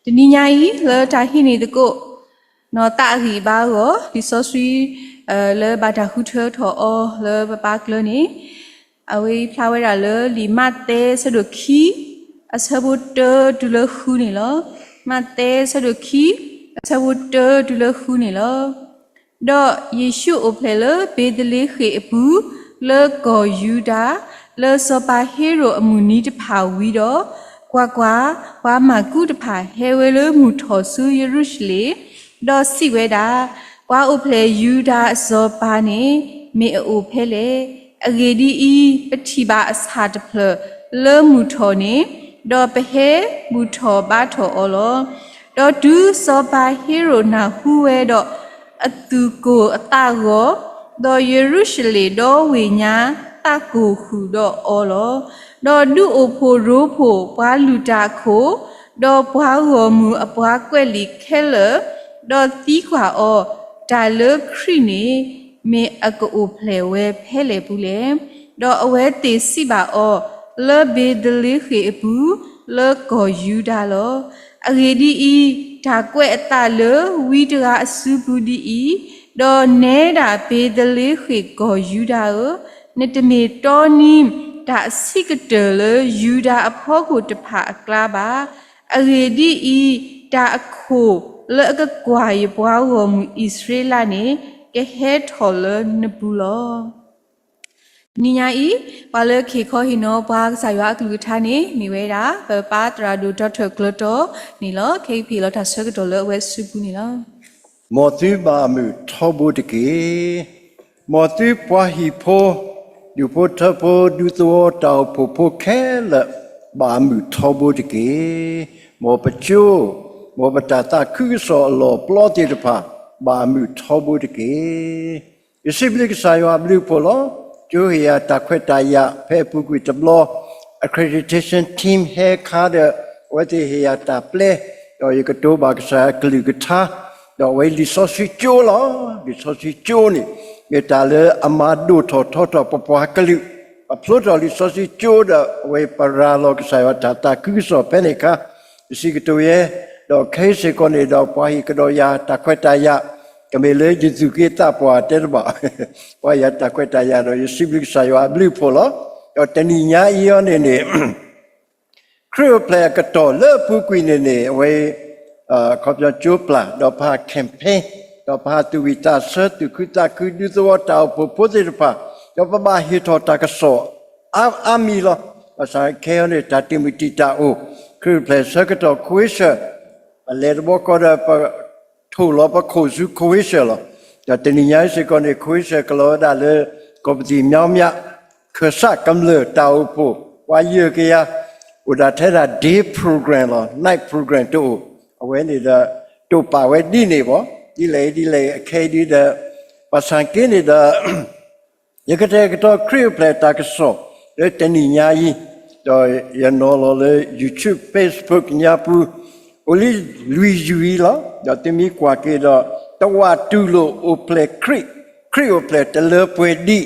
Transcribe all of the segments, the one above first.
တနံၤညါအံၤ လၢတၢ်ဟံးန့ၢ်သကိး နီၢ်သးအဂံၢ်အဘါအဂီၢ် လံာ်စီဆှံ လၢဘၣ်တၢ်ဃုထၢထီၣ်အီၤလၢပပၢ်ကျၢၤန့ၣ် အဝဲဖျါဝဲဒၣ်လၢလံာ်မးသဲအဆၢဒိၣ်ခံ အဆၢဖိတၢတုၤလၢဃုန့ၣ်လီၤ. မးသဲအဆၢဒိၣ်ခံ အဆၢဖိတၢတုၤလၢဃုန့ၣ်လီၤ. ဒီးယ့ၣ်ၡူးအိၣ်ဖျဲၣ်လၢဘ့ၤသလ့ဃ့ၣ်အပူၤ လၢကီၢ်ယူဒၤ, လၢစီၤပၤဟ့ရိာ်အမုၢ်နံၤတဖၣ်ဝံၤဒီး, ကွၢ်ကွၢ်, ပှၤမၢ်ကူးတဖၣ်ဟဲဝဲလၢမုၢ်ထီၣ်ဆူယရူၤၡလ့ၣ်, ဒီးစံးဝဲဒၣ်, ပှၤအိၣ်ဖျဲၣ်ယူဒၤအစီၤပၤန့ၣ် မ့ၢ်အအိၣ်ဖဲလဲၣ်. အဂ့ၢ်ဒ်အံၤ, ပထံၣ်ဘၣ်အဆၣ်တဖျၢၣ်လၢမုၢ်ထီၣ်န့ၣ်, ဒီးပဟဲဘူၣ်ထီၣ်ဘါထီၣ်အီၤလီၤ. ဒီးတုၤစီၤပၤဟ့ရိာ်နၢ်ဟူဝဲဒီး, အသူၣ်ကိၢ်အသးဂီၤ, ဒီးယရူၤၡလ့ၣ်ဒီဝ့ၢ်ညါသးကိၢ်ဃုာ်ဒီးအီၤလီၤ. ဒီးဒူအိၣ်ဖှိၣ်ရိဖှိၣ်ပှၤလုၢ်တၢ်အခိၣ်, ဒီးပှၤဂီၢ်မုၢ်အပှၤကွဲးလံာ်ခဲလၢာ်, ဒီးသံကွၢ်အီၤ, တၢ်လၢခရံာ်န့ၣ် မ့ၢ်အကအိၣ်ဖျဲၣ်ဝဲဖဲလဲၣ်ပူၤလဲၣ်. ဒီးအဝဲသ့ၣ်စံးဘၣ်အီၤ, လၢဘ့ၤသလ့ဃ့ၣ်အပူၤ, လၢကီၢ်ယူဒၤလီၤ. အဂ့ၢ်ဒ်အံၤ, တၢ်ကွဲးအသးလၢဝံတဂၤအစုပူၤဒ်အံၤ, ဒီးနဲဒၣ်ဘ့ၤသလ့ဃ့ၣ်ကီၢ်ယူဒၤဧၢ, နတမ့ၢ်တီနံၤတၢ်အဆံးကတၢၢ်လၢယူဒၤအဖီခိၣ်တဖၣ်အကျါဘၣ်. အဂ့ၢ်ဒ်အံၤ, တၢ်အခိၣ်လၢအကကွၢ်ယပှၤဂီၢ်မုၢ်အံၣ်စရ့လးန့ၣ် ကဟဲထီၣ်လၢနပူၤလီၤ. တနံၤညါအံၤ, ပှၤလၢကဟ့ၣ်ခီဟ့ၣ်နီၤပှၤကစၢ်ယွၤအကလုၢ်ကထါန့ၣ် မ့ၢ်ဝဲဒၣ် ပပၢ်သရၣ်ဒိၣ် ဒီးထၢၣ်ကျၢၤတီၤန့ၣ်လီၤ. ခဲအံၤပဟ့ၣ်လီၤတၢ်ဆၢကတီၢ်လၢအဝဲအစုပူၤန့ၣ်လီၤ. မ်သုဘၣ်အမုာ်ထီဘိတက့ၢ်. မ်သုပှၤဟံၣ်ဖိ, ဒူၣ်ဖိထၢဖိ, ဒူသဝီတၢ်အိၣ်ဖှိၣ်ဖိခဲလၢာ် ဘၣ်အမုာ်ထီဘိတက့ၢ်. မ်ပကၠိ, မ်ပတၢ်သးခုကစီၣ်အလီၢ်ပျီသ့ၣ်တဖၣ် ဘၣ်အမုာ်ထီဘိတက့ၢ်. ယစံးဘျုးကစၢ်ယွၤအဘျုးအဖှိၣ်လီၤ. ကၠိဟ့ၣ်ယၤတၢ်ခွဲးတၢ်ယာ် ဖဲအပူၤကွံာ်တဘျီ, accreditation team ဟဲခါဒီး အဝဲသ့ၣ်ဟ့ၣ်ယၤတၢ်ပျဲ, ဒီးယကတိၤဘၣ်ကစၢ်ယွၤအကလုၢ်ကထါ, ဒီးအဝဲလံာ်စီဆှံကၠိလီၤ. လံာ်စီဆှံကၠိန့ၣ် မ့ၢ်တၢ်လၢအမၤဒိၣ်ထီၣ်ထီထီၣ်ပပှၤကလုာ်, ပဖျိထီၣ်လံာ်စီဆှံကၠိဒီး အဝဲပရၤလီၤကစၢ်ယွၤတၢ်သးခုကစီၣ်ဖဲန့ၣ်အခါ, ယစံးကတိၤယဲ, ဒီးခဲအံၤစ့ၢ်ကီးန့ၣ်ဒီး ပှၤဟ့ၣ်ကဒီးယၤတၢ်ခွဲးတၢ်ယာ်, ကမ့ၢ်လၢယသူၣ်က့သးပှၢ်တဲတဘၣ်, ပှၤဟ့ၣ်ယၤတၢ်ခွဲးတၢ်ယာ်ဒီး ယစံးဘျုးကစၢ်ယွၤအဘျုးအဖှိၣ်လီၤ. ဒီးတနံၤညါအံၤအီၤန့ၣ်န့ၣ် ခရံာ်အိၣ်ဖျဲၣ်အကတီၢ်လၢအပူၤကွံာ်န့ၣ်န့ၣ် အဝဲ အခီပညီကၠိပျၢ် ဒီးပဟး campaign, ဒီးပဟးသူၣ်ဝံၣ်သးဆၢ သူၣ်ခုသးခု ဒူသဝီတၢ်အိၣ်ဖှိၣ်ဖိသ့ၣ်တဖၣ်, ဒီးပဘၣ်ဟ့ၣ်ထီၣ်တၢ်ကစီၣ် အါမံၤလီၤ. ဘၣ်ဆၣ်ခဲအံၤန့ၣ် တၢ်တံာ်မုၢ်တံာ်တာ်အိၣ်, ခရံာ်အိၣ်ဖျဲၣ်ဆၢကတီၢ် Croatia ပလဲၤတဘျီဃီဒီး ပထိၣ်လီၤပခိၣ်ဆူ Croatia လီၤ. ဒီးတနံၤညါအံၤစ့ၢ်ကီးန့ၣ် Croatia ကလီၤဝဲဒၣ်လၢ ကီၢ်ပသံၣ်မၠီမၠး ခၢၣ်စးကမျၢၢ်တၢ်အိၣ်ဖှိၣ် ပှၤယဲၢ်ကယၤ, အိၣ်ဒၣ်ထဲဒၣ် day program လီၤ, night program တအိၣ်, အဝဲန့ၣ်ဒီး တိာ်ပာ်ဝဲဒ်န့ၣ်ဘၣ်, ဒ်လဲၣ်ဒ်လဲၣ်အခဲအံၤဒ်ဒီး ဘၣ်ဆၣ်က့န့ၣ်ဒီး ယကတဲာ်ကတီၤခရံာ်အိၣ်ဖျဲၣ်တၢ်ကစီၣ် လၢတနံၤညါအံၤ, ဒီးယနီၤလီၤလၢ YouTube, Facebook ညါပူၤ, အိၣ်လံလွံၢ်ယုၢ်အံၤလီၤ. ဒီးသုမ့ၢ်ကွၢ်က့ၤဒီး တဝာ်တူၢ်လိာ်အိၣ်ဖျဲၣ်ခရံာ်, ခရံာ်အိၣ်ဖျဲၣ်တလၢပှဲၤဒံး,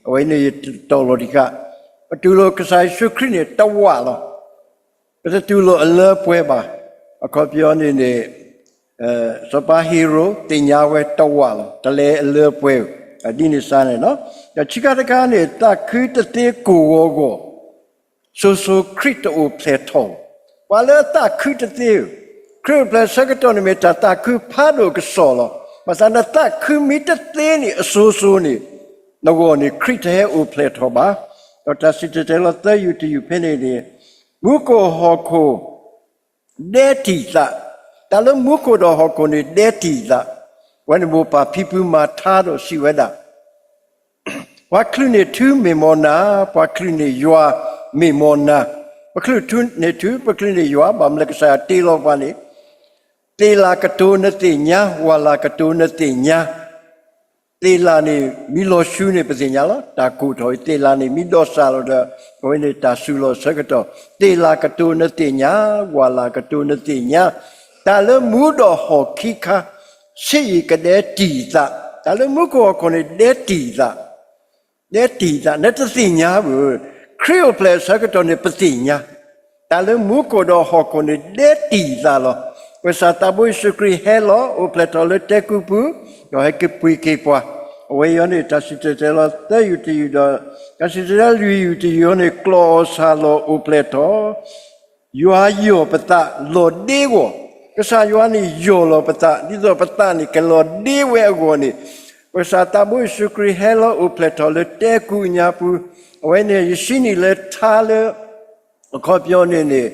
အဝဲန့ၣ်ယတီၢ်လီၤတံၢ်ဃာ်, ပတူၢ်လိာ်ကစၢ်ယ့ၣ်ၡူးခရံာ်န့ၣ်တဝာ်လီၤ. ပတတူၢ်လိာ်အလၢပှဲၤဘၣ်. အခီပညီန့ၣ်န့ၣ် စီၤပၤဟ့ရိာ်သ့ၣ်ညါဝဲတဝာ်လီၤ, တလဲၤအလၢပှဲၤ, ဒ်န့ၣ်စ့ၢ်န့ၣ်လီၤ. ဒီးခံခါတခါန့ၣ် သးခုတသ့ကိၢ်ဂီၤဂီၢ်, စိၤစိၤခရံာ်တအိၣ်ဖျဲၣ်ထီၣ်, ပှၤလၢအသးခုတသ့ဧၢ, ခရံာ်အိၣ်ဖျဲၣ်ဆၢကတီၢ်န့ၣ်မ့ၢ်တၢ်သးခုဖးဒိၣ်ကစီၣ်လီၤ. ဘၣ်ဆၣ်နသးခုမ့ၢ်တသ့န့ၣ် အစိၤစိၤန့ၣ် နဂီၢ်န့ၣ် ခရံာ်တဟဲအိၣ်ဖျဲၣ်ထီၣ်ဘၣ်. ဒီးတၢ်စံၣ်တဲၤတဲလီၤသၢယုၢ်တယုၢ်ဖဲန့ၣ်န့ၣ် မူခိၣ်ဟီၣ်ခိၣ် ဒဲတံာ်သး, တၢ်လၢမူခိၣ်ဒီးဟီၣ်ခိၣ်န့ၣ် ဒဲတံာ်သး, ပဝဲန့ၣ်မိၢ်ပၢ်ဖံဖုမၤထါဒီးစံးဝဲဒၣ်, ပှၤချုးန့ၢ်ထူမ့ၢ်မီၢ်နၤ, ပှၤချုးန့ၢ်ယွၤမ့ၢ်မီၢ်နၤ, ပချုးန့ၢ်ထူ, ပချုးန့ၢ်ယွၤ, ဘၣ်မနုၤကစၢ်ယွၤတ့လီၤပှၤန့ၣ်, သ့ၣ်လၣ်ကတိၤနသ့ၣ်ညါ, ဝၣ်လၣ်ကတိၤနသ့ၣ်ညါ သ့ၣ်လၣ်န့ၣ် မ့ၢ်လီၤဆူန့ၣ် ပသ့ၣ်ညါလီၤ. တၢ်ကိၢ်ထီၣ်အံၤ သ့ၣ်လၣ်န့ၣ် မ့ၢ်ဒီးစၢ်လီၤဒီး အဝဲန့ၣ်တၢ်စူၤလီၤဆၢကတီၢ်, သ့ၣ်လၣ်ကတိၤနသ့ၣ်ညါ, ဝၣ်လၣ်ကတိၤနသ့ၣ်ညါ, တၢ်လၢမူဒီးဟီၣ်ခံခါ, ဆ့အံၤကဒဲတံာ်သး, တၢ်လၢမူခိၣ်ဟီၣ်ခိၣ်န့ၣ် ဒဲတံာ်သး ဒဲတံာ်သး, နတသ့ၣ်ညါဘၣ်. ခရံာ်အိၣ်ဖျဲၣ်အဆၢကတီၢ်န့ၣ် ပသ့ၣ်ညါ, တၢ်လၢမူခိၣ်ဒီးဟီၣ်ခိၣ်န့ၣ် ဒဲတံာ်သးလီၤ. ပကစၢ်သးဘိယ့ၣ်ၡူးခရံာ်ဟဲလီၤအိၣ်ဖျဲၣ်ထီၣ်လၢတဲကုပူၤ, ဒီးဟဲက့ၤပှ့ၤက့ၤပှၤ, အဝဲအံၤန့ၣ် တၢ်စံၣ်တဲၤတဲလီၤသၢယုၢ်တယုၢ်ဒီး တၢ်စံၣ်တဲၤတဲလွံၢ်ယုၢ်တယုၢ်အံၤန့ၣ် ကျီၢ်အီၣ်ဆၣ်လီၤအိၣ်ဖျဲၣ်ထီၣ် ယွၤယီၢ်ပသးလီၤဒ့အဂီၢ်, ကစၢ်ယွၤန့ၣ်ယီၢ်လီၤပသး ဒ်သိးပသးန့ၣ်ကလီၤဒ့ဝဲအဂီၢ်န့ၣ်, ပကစၢ်သးဘိယ့ၣ်ၡူးခရံာ်ဟဲလီၤအိၣ်ဖျဲၣ်ထီၣ်လၢတဲကုညါပူၤ, အဝဲန့ၣ်ယစံးန့ၢ်လၢထါလၢ အခီပညီန့ၣ်န့ၣ်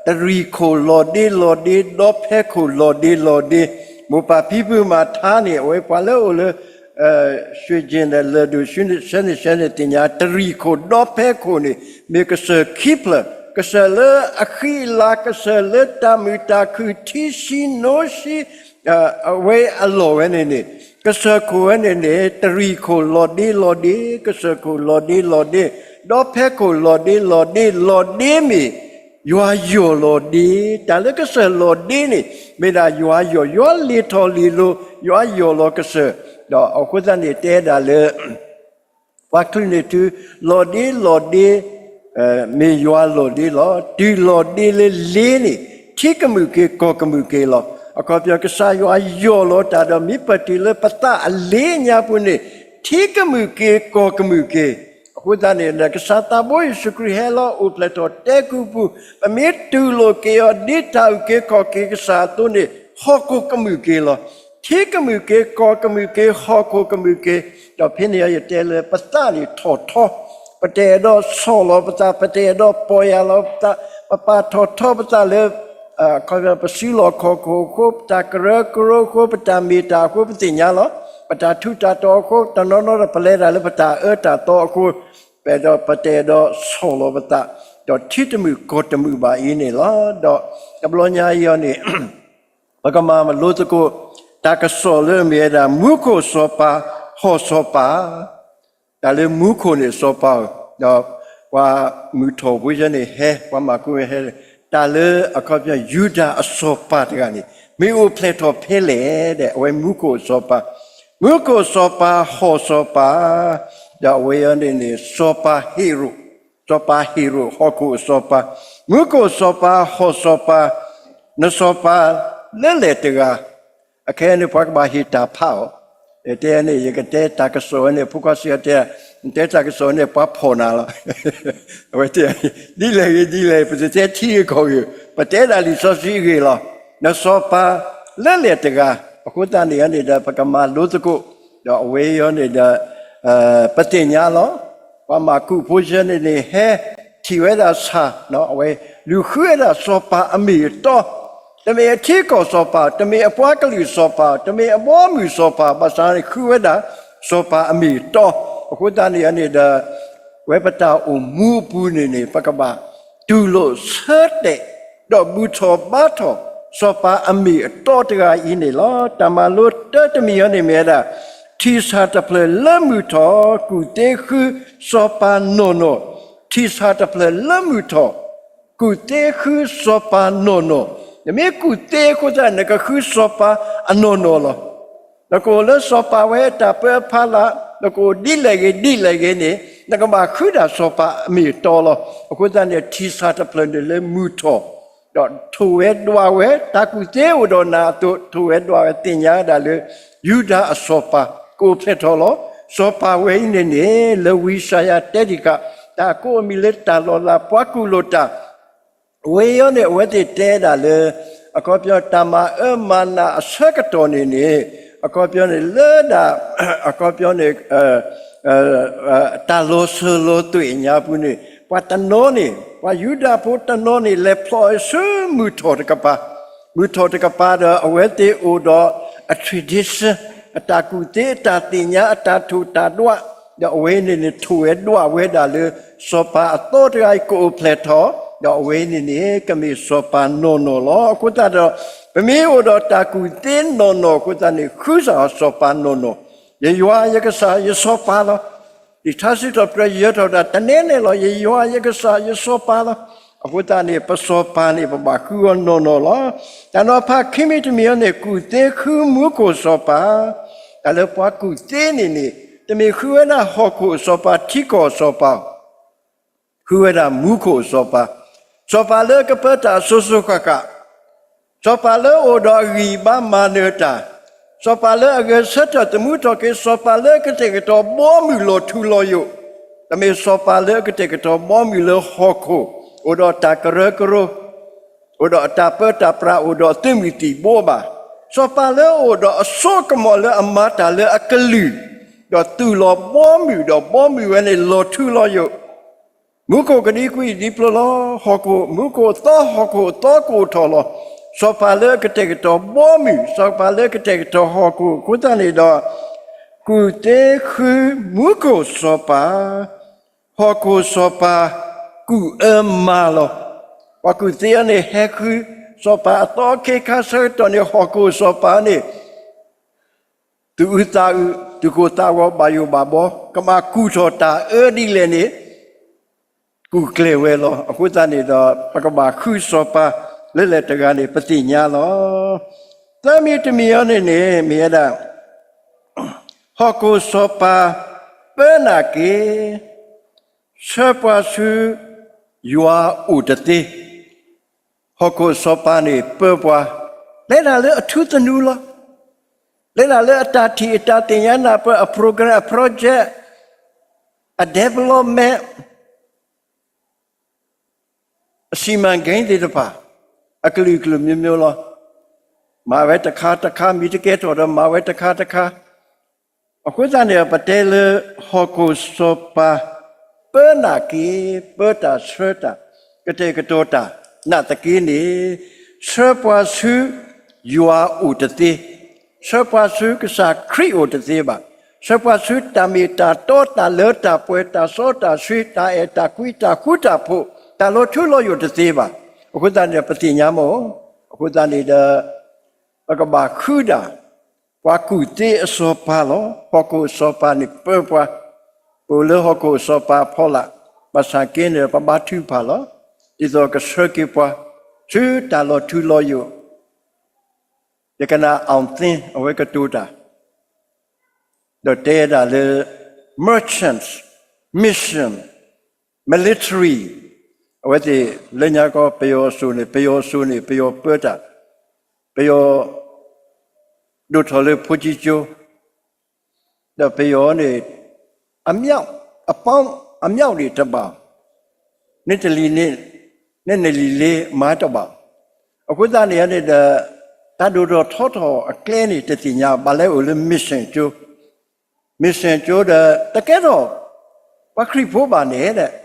တရံးခိၣ်လီၤဒ့လီၤဒ့ ဒီဖဲခိၣ်လီၤဒ့လီၤဒ့, မိၢ်ပၢ်ဖံဖုမၤထါန့ၣ် အဝဲပှၤလၢအိၣ်လၢ ရွှေကျင် ဒီး လၢၢ်ဒိၣ် ဆှဲန့ၣ်ဆှဲန့ၣ်သ့ၣ်ညါ တရံးခိၣ်ဒီဖဲခိၣ်န့ၣ် မ့ၢ်ကစၢၢ်ခံဖျၢၣ်, ကစၢၢ်လၢအဃံအလၤ ကစၢၢ်လၢတၢ်မုာ်တၢ်ခုၣ်ထံဆှံနိဆှံ အဝဲအလီၢ်ဝဲန့ၣ်န့ၣ် ကစၢၢ်ခိၣ်ဝဲန့ၣ်န့ၣ် တရံးခိၣ်လီၤဒ့လီၤဒ့, ကစၢၢ်ခိၣ်လီၤဒ့လီၤဒ့, ဒီဖဲခိၣ်လီၤဒ့လီၤဒ့, လီၤဒ့မ့ၢ် ယွၤယီၢ်လီၤဒ့, တၢ်လၢကစၢၢ်လီၤဒ့န့ၣ် မ့ၢ်ဒၣ်ယွၤယီၢ်, ယွၤလ့ၤထီၣ်လ့ၤလိၤ, ယွၤယီၢ်လီၤကစၢၢ်, ဒီးအဃိသတးန့ၣ်တဲဒၣ်လၢ ပှၤချုးန့ၢ်တုၤ လီၤဒ့လီၤဒ့ မ့ၢ်ယွၤလီၤဒ့လီၤ. တုၤလီၤဒ့လၢလ့န့ၣ် ထံကမုၣ်က့ၤကီၢ်ကမုၣ်က့ၤလီၤ. အခီပညီ ကစၢ်ယွၤယီၢ်လီၤတၢ်ဒီးမ့ၢ်ပတုၤလၢပသးအလ့ညါပူၤန့ၣ် ထံကမုၣ်က့ၤကီၢ်ကမုၣ်က့ၤ. အဃိသတးန့ၣ် ကစၢ်သးဘိယ့ၣ်ၡူးခရံာ်ဟဲလီၤအိၣ်ဖျဲၣ်ထီၣ်တဲကုပူၤ, ပမ့ၢ်တူၢ်လိာ်က့ၤအီၤဒ်တၢ်အုၣ်က့ၤခီၣ်က့ၤကစၢ်အသိးန့ၣ် ဟီၣ်ခိၣ်ကမုၣ်က့ၤလီၤ. ထံကမုၣ်က့ၤ ကီၢ်ကမုၣ်က့ၤ ဟီၣ်ခိၣ်ကမုၣ်က့ၤ, ဒီးဖဲန့ၣ်ယတဲလၢပသးန့ၣ်ထီၣ်ထီ, ပတအဲၣ်ဒိးဆီၣ်လီၤပသး, ပတအဲၣ်ဒိးပီၢ်ယၢ်လီၤပသး, ပပာ်ထီၣ်ထီပသးလၢ အခီပညီ ပစုလီၢ်ခီၣ်ခိၣ်အဃိ, ပတၢ်ကရၢကရိအဃိ, ပတၢ်မ့ၢ်တၢ်အဃိ ပသ့ၣ်ညါလီၤ. ပတၢ်ထူးတၢ်တီၤအဃိ, တနီၤနီၤဒီးပလဲၤတၢ်လၢပတၢ်အၢတၢ်သီအဃိ, ပအဲၣ်ဒိး ပတအဲၣ်ဒိးဆီၣ်လီၤပသး, ဒီးထံတမုာ်ကီၢ်တမုာ်ဘၣ်အံၤန့ၣ်လီၤ. ဒီးတဘျီညါအံၤအီၤန့ၣ် ပကမၤလိသကိး တၢ်ကစီၣ်လၢအမ့ၢ်ဝဲဒၣ် မူခိၣ်စီၤပၤ ဟီၣ်စီၤပၤ, တၢ်လၢမူခိၣ်န့ၣ်စီၤပၤဧၢ, ဒီးပှၤမုၢ်ထီၣ်ဖိယဲန့ၣ်ဟဲ, ပှၤမၤကူးဝဲဟဲ, တၢ်လၢအခီပညီ ယူဒၤအစီၤပၤတဂၤန့ၣ် မ့ၢ်အိၣ်ဖျဲၣ်ထီၣ်ဖဲလဲၣ်ဒီး အဝဲမူခိၣ်အစီၤပၤ, မူခိၣ်စီၤပၤ ဟီၣ်စီၤပၤ, ဒီးအဝဲအံၤန့ၣ်န့ၣ် စီၤပၤဟ့ရိၣ်, စီၤပၤဟ့ရိၣ် ဟီၣ်ခိၣ်အစီၤပၤ, မူခိၣ်စီၤပၤ ဟီၣ်စီၤပၤ, နစီၤပၤလၢလဲၣ်တဂၤ, အခဲအံၤန့ၣ် ပှၤကဘၣ်ဟ့ၣ်တၢ်ဖးအီၤ, တဲန့ၣ် ယကတဲတၢ်ကစီၣ်ဝဲန့ၣ် ဖိခွါစံးအီၤတဲ, နတဲတၢ်ကစီၣ်ဝဲန့ၣ် ပှၤဖီၣ်နၤလီၤ. အဝဲတဲ ဒ်လဲၣ်ဂ့ၤဒ်လဲၣ် ပတတဲထံဂ့ၤကီၢ်ဂ့ၤ, ပတဲဒၣ်လံာ်စီဆှံအဂ့ၢ်လီၤ. နစီၤပၤလၢလဲၣ်တဂၤ, အဃိသတးန့ၣ်န့ၣ်ဒီး ပကမၤလိသကိး, ဒီးအဝဲအံၤန့ၣ်ဒီး ပသ့ၣ်ညါလီၤ. ပှၤမၤကူးဖိယဲန့ၣ်န့ၣ် ဟဲထံၣ်ဝဲဒၣ်ဆၣ်, အဝဲ လူၤဃုဝဲဒၣ်စီၤပၤအမ့ၢ်အတီ, တမ့ၢ်အထံကီၢ်စီၤပၤ, တမ့ၢ်အပှၤကလုာ်စီၤပၤ, တမ့ၢ်အဘီအမုၢ်စီၤပၤ, ဘၣ်ဆၣ်န့ၣ်ဃုဝဲဒၣ် စီၤပၤအမ့ၢ်အတီ, အဃိသတးန့ၣ်န့ၣ်ဒီး ဝဲပတၢ်အိၣ်မူအပူၤန့ၣ်န့ၣ် ပကဘၣ်တူၢ်လိာ်ဆၢတဲာ် ဒီးဘူၣ်ထီၣ်ဘါထီၣ် စီၤပၤအမ့ၢ်အတီတဂၤအံၤန့ၣ်လီၤ. တၢ်မၤလိတၢတမံၤအံၤန့ၣ်မ့ၢ်ဝဲဒၣ် ထံၣ်ဆၣ်တဖျၢၣ်လၢမုၢ်ထီၣ် ကူၣ်သ့ဃုစီၤပၤနီၢ်နီၢ်, ထံၣ်ဆၣ်တဖျၢၣ်လၢမုၢ်ထီၣ် ကူၣ်သ့ဃုစီၤပၤနီၢ်နီၢ်, နမ့ၢ်ကူၣ်သ့အဃိသတး နကဃုစီၤပၤအနီၢ်နီၢ်လီၤ. နကအိၣ်လၢစီၤပၤဝဲအတၢ်ပၢအဖီလာ်, နကအိၣ်ဒ်လဲၣ်ဂ့ၤဒ်လဲၣ်ဂ့ၤန့ၣ် နကဘၣ်ဃုဒၣ်စီၤပၤအမ့ၢ်အတီလီၤ. အဃိသတးန့ၣ် ထံၣ်ဆၣ်တဖျၢၣ်န့ၣ်လၢမုၢ်ထီၣ် ဒီးထိၣ်ဝဲဒွးဝဲ တၢ်ကူၣ်သ့အိၣ်ဒီးနၤအသိး ထိၣ်ဝဲဒွးဝဲသ့ၣ်ညါဝဲဒၣ်လၢ ယူဒၤအစီၤပၤ ကအိၣ်ဖျဲၣ်ထီၣ်လီၤ. စီၤပၤဝဲအံၤန့ၣ်န့ၣ် လၢဝံယၡါယၤတဲတံၢ်ဃာ် တၢ်ကိးအမံၤလၢတၢ်လီၤလး ပှၤကူၣ်လိာ်တၢ် အဝဲအံၤန့ၣ် အဝဲသ့ၣ်တဲဒၣ်လၢ အခီပညီ တၢ်မၤအၢမၤနးအဆၢကတီၢ်န့ၣ်န့ၣ် အခီပညီန့ၣ် လၢဒၣ် အခီပညီန့ၣ် တၢ်လီၤစၢၤလီၤသွဲၣ်ညါပူၤန့ၣ် ပှၤတနီၤန့ၣ် ပှၤယူဒၤဖိတနီၤန့ၣ် လဲၤဖျိးဆူမုၢ်ထီၣ်တကပၤ, မုၢ်ထီၣ်တကပၤဒီး အဝဲသ့ၣ်အိၣ်ဒီးအ tradition အတၢ်ကူၣ်သ့ အတၢ်သ့ၣ်ညါ အတၢ်ထိၣ်တၢ်ဒွး, ဒီးအဝဲန့ၣ်န့ၣ် ထိၣ်ဝဲဒွးဝဲဒၣ်လၢ စီၤပၤအသီတဂၤအံၤ ကအိၣ်ဖျဲၣ်ထီၣ်, ဒီးအဝဲန့ၣ်န့ၣ် ကမ့ၢ်စီၤပၤနီၢ်နီၢ်လီၤ. အဃိသတးဒီး ပမ့ၢ်အိၣ်ဒီးတၢ်ကူၣ်သ့နီၢ်နီၢ်အဃိသတးန့ၣ် ဃုစၢ်စီၤပၤနီၢ်နီၢ်, ယယွၤယကစၢ်ယစီၤပၤလီၤ. လံာ်ထါစံးထီၣ်ပတြၢၤယဲထီၣ်ဒၣ် တနဲနဲလီၤ, ယယွၤယကစၢ်ယစီၤပၤလီၤ. အဃိသတးန့ၣ် ပစီၤပၤန့ၣ် ပဘၣ်ဃုအီၤနီၢ်နီၢ်လီၤ. တၢ်နီၤဖးခံမံၤတမံၤအံၤန့ၣ် ကူၣ်သ့ဃုမူခိၣ်စီၤပၤ, တၢ်လၢပှၤကူၣ်သ့န့ၣ်န့ၣ် တမ့ၢ်ဃုဝဲဒၣ်ဟီၣ်ခိၣ်အစီၤပၤ ထံကီၢ်အစီၤပၤ ဃုဝဲဒၣ်မူခိၣ်အစီၤပၤ, စီၤပၤလၢကပၢတၢ်အစိၤစိၤဃၣ်ဃၣ်, စီၤပၤလၢအအိၣ်ဒီးအဂံၢ်အဘါမၤနၢၤတၢ်, စီၤပၤလၢအဂဲၤဆၢထၢၣ်သမူထီၣ်က့ၤ, စီၤပၤလၢအကတဲာ်ကတီၤဘီမုၢ်လီၤထူလီၤယိာ်, တမ့ၢ်စီၤပၤလၢအကတဲာ်ကတီၤဘီမုၢ်လၢဟီၣ်ခိၣ်, အိၣ်ဒီးတၢ်ကရၢကရိ, အိၣ်ဒီးအတၢ်ပၢတၢ်ပြး, အိၣ်ဒီးသုးမုၢ်သံၣ်ဘိဘၣ်. စီၤပၤလၢအအိၣ်ဒီးအစိကမီၤလၢအမၤတၢ်လၢအကလုၢ်, ဒီးသူၣ်လီၤဘီမုၢ်, ဒီးဘီမုၢ်ဝဲန့ၣ်လီၤထူလီၤယိာ် မူခိၣ်ကဒံကွံာ်ဒံပျီလီၤ. ဟီၣ်ခိၣ်, မူခိၣ်သီဟီၣ်ခိၣ်သီကအိၣ်ထီၣ်လီၤ. စီၤပၤလၢအကတဲာ်ကတီၤဘီမုၢ်, စီၤပၤလၢအကတဲာ်ကတီၤဟီၣ်ခိၣ်အဃိသတးန့ၣ်ဒီး, ကူၣ်သ့ဃုမူခိၣ်စီၤပၤ, ဟီၣ်ခိၣ်စီၤပၤကူၣ်အၢမၤလီၤ. ပှၤကူၣ်သ့အန့ၣ်ဟဲဃုစီၤပၤအသီခ့ခါဆၢကတီၢ်န့ၣ် ဟီၣ်ခိၣ်စီၤပၤန့ၣ် သူၣ်အုးသးအုး, သူၣ်ကိၢ်သးဂီၤ, ဘၣ်ယိၣ်ဘၣ်ဘီ, ကဘၣ်ကူၣ်ထီၣ်တၢ်အၢဒ်လဲၣ်န့ၣ် ကူၣ်ကျဲၤဝဲလီၤ. အဃိသတးန့ၣ်ဒီး ပကဘၣ်ဃုစီၤပၤလၢလဲၤတဂၤန့ၣ် ပသ့ၣ်ညါလီၤ. သၢမံၤတမံၤအံၤန့ၣ်န့ၣ် မ့ၢ်ဝဲဒၣ် ဟီၣ်ခိၣ်စီၤပၤပၢနၤက့ၤ, ဆှၢပှၤဆူယွၤအိၣ်တသ့. ဟီၣ်ခိၣ်စီၤပၤန့ၣ်ပၢပှၤ, လဲၤဒၣ်လၢအထူသနူလီၤ. လဲၤဒၣ်လၢအတၢ်ထံၣ်အတၢ်သ့ၣ်ညါနၢ်ပၢၢ်အ program အ project အ development အစီမံကိန်းသ့ၣ်တဖၣ် အကလုာ်ကလုာ်မျိုးမျိုးလီၤ. မၤဝဲတခါတခါ မ့ၢ်တကဲထီၣ်ဒီးမၤဝဲတခါတခါ အဃိသတးန့ၣ် ပတဲလၢဟီၣ်ခိၣ်စီၤပၤ ပၢနၤက့ၤ, ပၢတၢ်ဆှၢတၢ်, ကတဲာ်ကတီၤတၢ်နာ်သက့န့ၣ်, ဆှၢပှၤဆူယွၤအိၣ်တသ့, ဆှၢပှၤဆူကစၢ်ခရံာ်အိၣ်တသ့ဘၣ်, ဆှၢပှၤဆူတၢ်မ့ၢ်တၢ်တီ တၢ်လၢတၢ်ပှဲၤ တၢ်စီတၢ်ဆှံ တၢ်အဲၣ်တၢ်ကွံ တၢ်ဃူတၢ်ဖိး တၢ်လီၤထူလီၤယိာ်တသ့ဘၣ်. အဃိသတးန့ၣ် ပသ့ၣ်ညါမ့ၢ်, အဃိသတးန့ၣ်ဒီး ပကဘၣ်ဃုဒၣ် ပှၤကူၣ်သ့အစီၤပၤလီၤ. ဟီၣ်ခိၣ်အစီၤပၤန့ၣ်ပၢပှၤ, ပအိၣ်လၢဟီၣ်ခိၣ်အစီၤပၤအဖီလာ်, ဘၣ်ဆၣ်က့န့ၣ် ပဘါထုကဖၣ်လီၤ. ဒ်သိးကဆှၢက့ၤပှၤ ဆူတၢ်လီၤထူလီၤယိာ်, ယကနၣ် အောင်သင်း အဝဲကတိၤတၢ် ဒီးတဲဒၣ်လၢ merchants, mission, military, အဝဲသ့ၣ်လၢညါကီ ပယီၤအစိၤန့ၣ်, ပယီၤအစိၤန့ၣ် ပယီၤပၢတၢ်, ပယီၤဒိၣ်ထီၣ်လၢဖိကၠံကၠိ, ဒီးပယီၤန့ၣ် အမြောက်, အပေါင်း, အမြောက်တွေ တပါ, နတလီၤန့ၣ်, နနလီၤလ့မၤတဘၣ်. အဃိသတးန့ၣ်န့ၣ်ဒီး တၢ်ဒိၣ်ထီၣ်ထီထီၣ်အကျဲန့ၣ် တသ့ၣ်ညါဘၣ်လၢအိၣ်လၢ mission ကၠိ, mission ကၠိဒီး တကဲထီၣ်ပှၤခရံာ်ဖိဘၣ်န့ၣ်ဒီး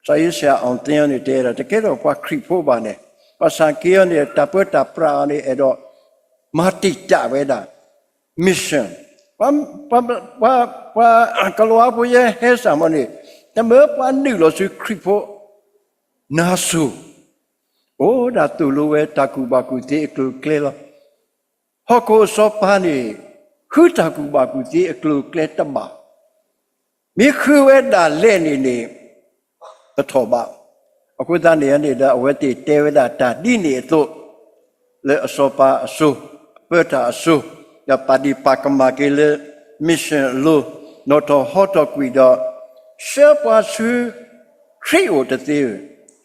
ကစၢ်ယ့ၣ်ၡူး အောင်သင်း န့ၣ် တဲဒၣ် တကဲထီၣ်ပှၤခရံာ်ဖိဘၣ်န့ၣ်, ဘၣ်ဆၣ်က့အီၤန့ၣ် တၢ်ပၢတၢ်ပြးအီၤန့ၣ် အဲၣ်ဒိးမၤတံာ်တာ်ဝဲဒၣ် mission, ပှၤ, ပှၤ, ပှၤကလံးဖိယဲဟဲစၢ်မီၤန့ၣ် တမၢပှၤနုာ်လီၤဆူခရံာ်ဖိနါစိၤ, အိၣ်ဒၣ်သိၣ်လိဝဲတၢ်ကူၣ်ဘၣ်ကူၣ်သ့အကျိၤအကျဲလီၤ. ဟီၣ်ခိၣ်အစီၤပၤန့ၣ် ဃုတၢ်ကူၣ်ဘၣ်ကူၣ်သ့အကျိၤအကျဲတဘၣ် မ့ၢ်ဃုဝဲဒၣ်လဲၣ်န့ၣ်န့ၣ် တထီၣ်ဘး. အဃိသတးန့ၣ်န့ၣ်ဒီး အဝဲသ့ၣ်တဲဝဲဒၣ်တၢ်ဒ်န့ၣ်အသိး လၢအစီၤပၤအစိၤ, အပၢတၢ်အစိၤ, ဒီးပာ်ဒံးပာ်ကမၣ်က့ၤလၢ mission အလိၤ, နီၣ်ထီၣ်ဟီထီၣ်ကွံာ်ဒီး ဆှၢပှၤဆူခရံာ်အိၣ်တသ့ဧၢ,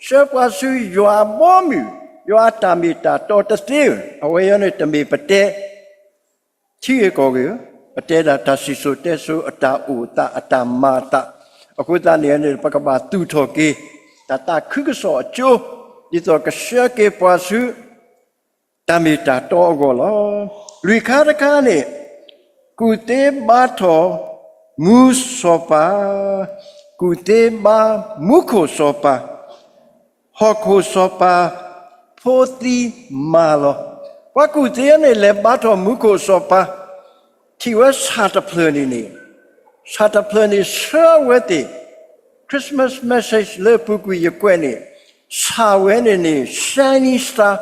ဆှၢပှၤဆူယွၤအဘီအမုၢ်, ယွၤအတၢ်မ့ၢ်တၢ်တီတသ့ဧၢ, အဝဲအံၤန့ၣ်တမ့ၢ်ပတဲ ထံဂ့ၢ်ကီၢ်ဂ့ၢ်ဧၢ, ပတဲဒၣ်တၢ်စံၣ်စိၤတဲစိၤအတၢ်အိၣ်အသး အတၢ်မၤအသး, အဃိသတးန့ၣ်န့ၣ် ပကဘၣ်သူၣ်ထီၣ်က့ၤ တၢ်သးခုကစီၣ်အကၠိ, ဒ်သိးကဆှၢက့ၤပှၤဆူ တၢ်မ့ၢ်တၢ်တီအဂီၢ်လီၤ. လွံၢ်ခါတခါန့ၣ် ကူၣ်သ့ဘါထီၣ်မူစီၤပၤ, ကူၣ်သ့ဘါမူခိၣ်စီၤပၤ, ဟီၣ်ခိၣ်စီၤပၤဖိသံမၤလီၤ. ပှၤကူၣ်သ့န့ၣ် လဲၤဘါထီၣ်မူခိၣ်စီၤပၤ, ထံၣ်ဝဲဆၣ်တဖျၢၣ်န့ၣ်န့ၣ်, ဆၣ်တဖျၢၣ်န့ၣ်ဆှၢဝဲသ့ၣ်, Christmas message လၢအပူၤကွံာ်ယကွဲးန့ၣ်, ဆၣ်ဝဲန့ၣ်န့ၣ် shining star,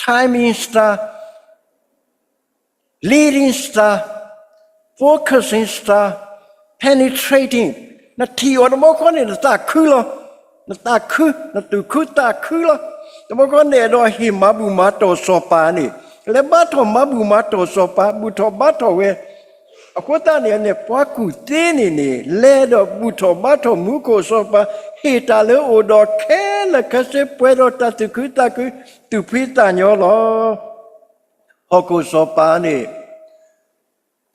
timing star, leading star, focusing star, penetrating, နထံၣ်အီၤတဘျီဃီန့ၣ် နသးခုလီၤ. နသးခု, နသူၣ်ခုသးခုလီၤ. တဘျီဃီန့ၣ် အဲၣ်ဒိးဟ့ၣ်မၤဘူၣ်မၤတီၢ်စီၤပၤန့ၣ်, လဲၤဘါထီၣ်မၤဘူၣ်မၤတီၢ်စီၤပၤ, ဘူၣ်ထီၣ်ဘါထီၣ်ဝဲ အဃိသတးန့ၣ်န့ၣ် ပှၤကူၣ်သ့န့ၣ်န့ၣ် လဲၤဒီးဘူၣ်ထီၣ်ဘါထီၣ်မူခိၣ်အစီၤပၤ ဟ့ၣ်တၢ်လၢအအိၣ်ဒီးခဲလၢာ်ခဲဆ့ ပှဲၤဒီးတၢ်သူၣ်ခုသးခု သူၣ်ဖှံသးညီလီၤ. ဟီၣ်ခိၣ်စီၤပၤန့ၣ်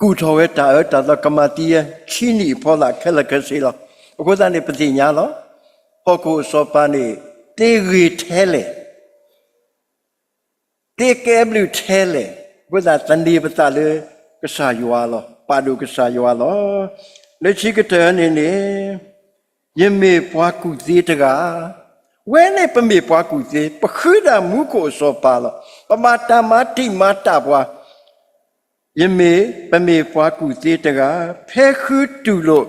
ကူၣ်ထီၣ်ဝဲတၢ်အၢတၢ်သီ ကမၤသံဝဲ ဆံနံၣ်အဖီလာ်ခဲလၢာ်ခဲဆ့လီၤ. အဃိသတးန့ၣ် ပသ့ၣ်ညါလီၤ. ဟီၣ်ခိၣ်အစီၤပၤန့ၣ် သ့ဂ့ၤထဲလဲၣ်, သ့ကဲဘျုးထဲလဲၣ်, အဃိသတးသန့ၤပသးလၢကစၢ်ယွၤလီၤ, ပာ်ဒိၣ်ကစၢ်ယွၤလီၤ. လၢခံကတၢၢ်န့ၣ်န့ၣ် ယမ့ၢ်ပှၤကူၣ်သ့တဂၤ, ဝဲန့ၣ်ပမ့ၢ်ပှၤကူၣ်သ့, ပဃုဒၣ်မူခိၣ်အစီၤပၤလီၤ. ပဘၣ်တၢ်မၤတံာ်မၤတာ်ပှၤ ယမ့ၢ်, ပမ့ၢ်ပှၤကူၣ်သ့တဂၤ, ဖဲဃုတူၢ်လိာ်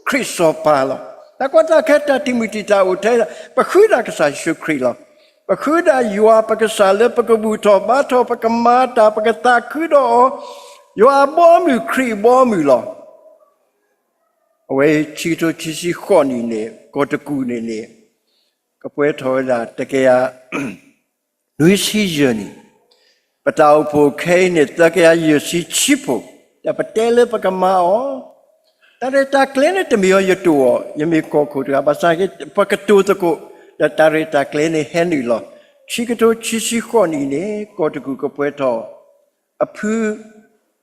ခရံာ်စီၤပၤလီၤ. တၢ်ကီတၢ်ခဲ တၢ်တံာ်မုၢ်တံာ်တာ်အိၣ်ထဲဒၣ် ပဃုဒၣ်ကစၢ်ယ့ၣ်ၡူးခရံာ်လီၤ. ပဃုဒၣ်ယွၤပကစၢ်လၢပကဘူၣ်ထီၣ်ဘါထီၣ် ပကမၤတၢ် ပကသးခုဒီးအီၤ, ယွၤအဘီအမုၢ် ခရံာ်အဘီအမုၢ်လီၤ. အဝဲအံၤ ခံကထိခံဆံဃိးနံၣ်န့ၣ် ကီၢ်တကူၣ်န့ၣ်န့ၣ် ကပှဲၤထီၣ်ဝဲဒၣ် တကယၤ နွံဆံယဲၢ်နံၣ်, ပတၢ်အိၣ်ဖှိၣ်ခဲအံၤန့ၣ် သၢကယၤယဲၢ်ဆံခံဖှိၣ်, ဒီးပတဲလၢပကမၤအီၤ, တၢ်ရဲၣ်တၢ်ကျဲၤန့ၣ် တမ့ၢ်အီၤယတိၢ်အီၤ, ယမ့ၢ်ကီၢ်ခိၣ်တဂၤ, ဘၣ်ဆၣ်က့ ပကတိၤသကိး, ဒီးတၢ်ရဲၣ်တၢ်ကျဲၤန့ၣ်ဟဲနုာ်လီၤ. ခံကထိခံဆံဃိးနံၣ်န့ၣ် ကီၢ်တကူၣ်ကပှဲၤထီၣ် အဖု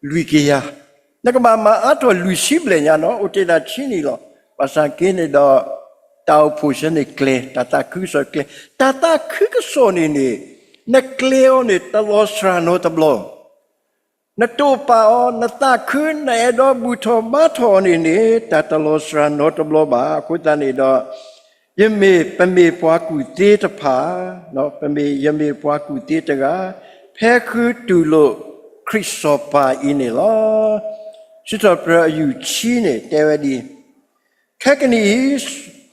လွံၢ်ကယၤ, နကဘၣ်မၤအါထီၣ်လွံၢ်ဆံဘျဲၣ်ညါနီၤ, အိၣ်တ့ၢ်ဒၣ်ဆံနံၣ်လီၤ. ဘၣ်ဆၣ်က့န့ၣ်ဒီး တၢ်အိၣ်ဖှိၣ်ဆၢန့ၣ်ကျဲၤ, တၢ်သးခုကစီၣ်ကျဲၤ, တၢ်သးခုကစီၣ်န့ၣ်န့ၣ် နကျဲၤအီၤန့ၣ် တလီၤစှၤနီတဘျီ နတိာ်ပာ်အီၤ, နသးခု, နအဲၣ်ဒိးဘူၣ်ထီၣ်ဘါထီၣ်အီၤန့ၣ်န့ၣ် တၢ်တလီၤစှၤနီတဘျီဘၣ်. အဃိသတးန့ၣ်ဒီး ယမ့ၢ်, ပမ့ၢ်ပှၤကူၣ်သ့တဖၣ်, ပမ့ၢ်, ယမ့ၢ်ပှၤကူၣ်သ့တဂၤ, ဖဲဃုတူၢ်လိာ်ခရံာ်စီၤပၤအံၤန့ၣ်လီၤ. စံးထီၣ်ပတြၢၤအယူၢ်ဆံန့ၣ် တဲဝဲဒ်အံၤ, ခဲကနံၣ်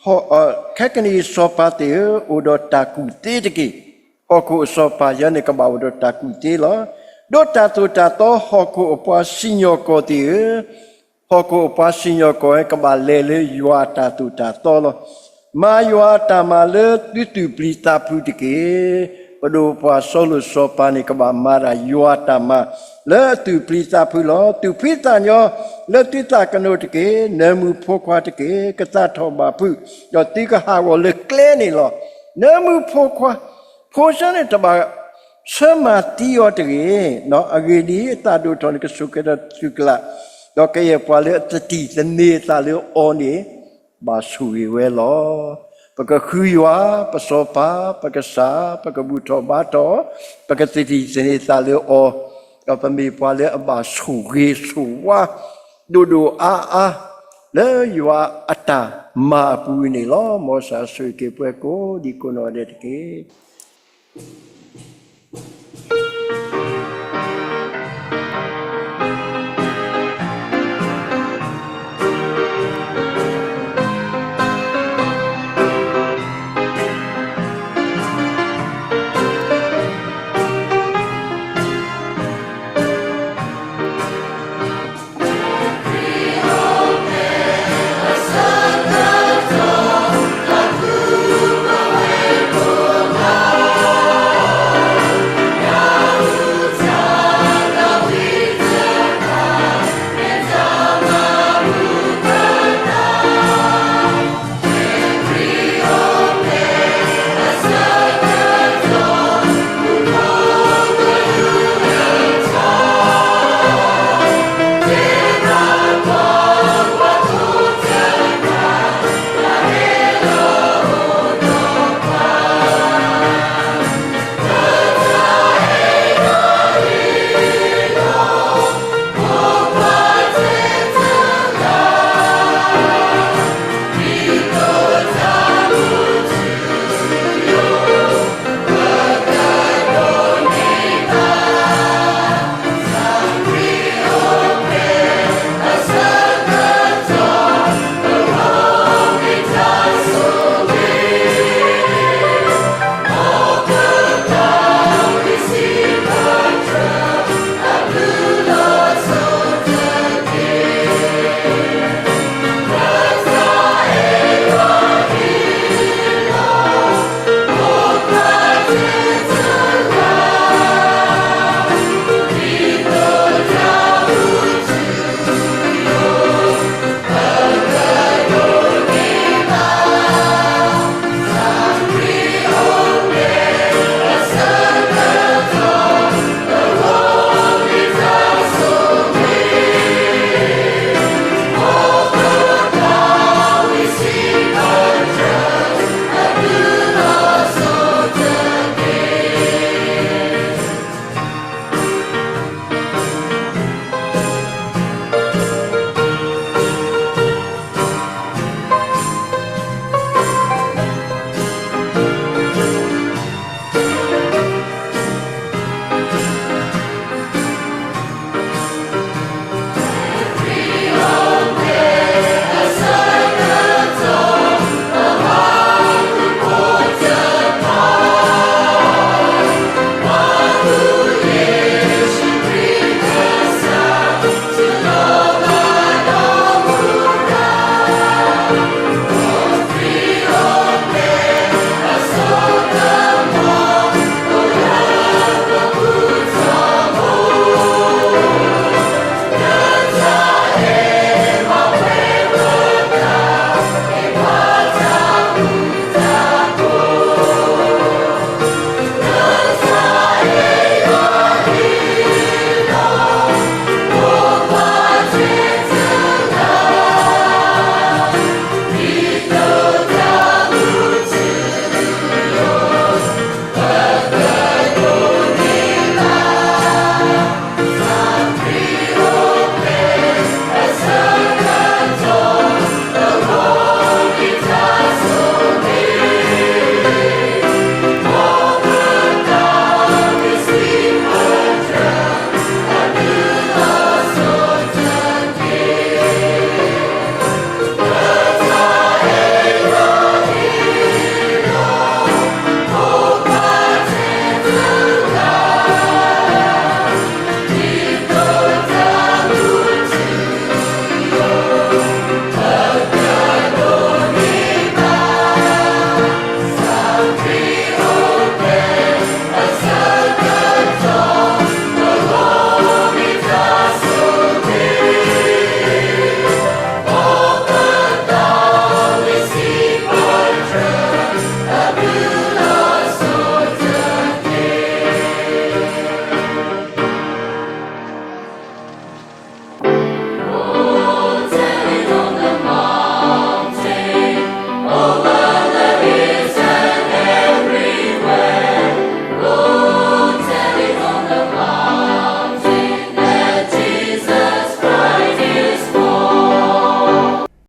အံၤ, ခဲကနံၣ်အံၤစီၤပၤသ့ၣ်ဧၢ, အိၣ်ဒီးတၢ်ကူၣ်သ့တက့ၢ်. ဟီၣ်ခိၣ်အစီၤပၤယဲန့ၣ် ကဘၣ်အိၣ်ဒီးတၢ်ကူၣ်သ့လီၤ. ဒီးတၢ်သိၣ်တၢ်သီဟီၣ်ခိၣ်အပှၤစံၣ်ညီၣ်ကွီၢ်သ့ၣ်ဧၢ, ဟီၣ်ခိၣ်အပှၤစံၣ်ညီၣ်ကွီၢ်ဝဲ ကဘၣ်လဲၤလၢယွၤအတၢ်သိၣ်တၢ်သီလီၤ. မၤယွၤအတၢ်မၤလၢသုသူၣ်ပျံၤသးဖုးတက့ၢ်. ပဒိၣ်ပှၤစီၤလိာ်စီၤပၤန့ၣ် ကဘၣ်မၤဒၣ်ယွၤအတၢ်မၤလၢအသူၣ်ပျံၤသးဖုးလီၤ. သူၣ်ဖှံသးညီလၢသုသးကနိးတက့ၢ်. နၢမူဖိခွါတက့ၢ်. ကသးထီၣ်ဘၣ်ဖုး, ဒီးသုကဟးဂီၤလၢကျဲန့ၣ်လီၤ. နၢမူဖိခွါ, ဖိဆၢန့ၣ်တဘၣ်ဆၢမၤသံအီၤတဂ့ၤ. အဂ့ၢ်ဒ်အံၤ, အသးဒိၣ်ထီၣ်န့ၣ် ကဆိၣ်ကဲၤဒီးတၢ်သုးကျၢၤ, ဒီးကယဲၢ်ပှၤလၢအသတံၢ်သန့ၤအသးလၢအီၤန့ၣ် ဘၣ်ဆိၣ်ဂ့ၤဝဲလီၤ. ပကဃုယွၤ, ပစီၤပၤ, ပကစၢ်, ပကဘူၣ်ထီၣ်ဘါထီၣ်, ပကသတံၢ်သန့ၤသးလၢအီၤ, ဒီးပမ့ၢ်ပှၤလၢအဘၣ်ဆိၣ်ဂ့ၤဆိၣ်ဝါ ဒိၣ်ဒိၣ်အါအါ လၢယွၤအတၢ်မၤအပူၤန့ၣ်လီၤ. မ်ကစၢ်ဆိၣ်ဂ့ၤက့ၤပှၤကိးဒံကိးနီၢ်ဒဲးတက့ၢ်.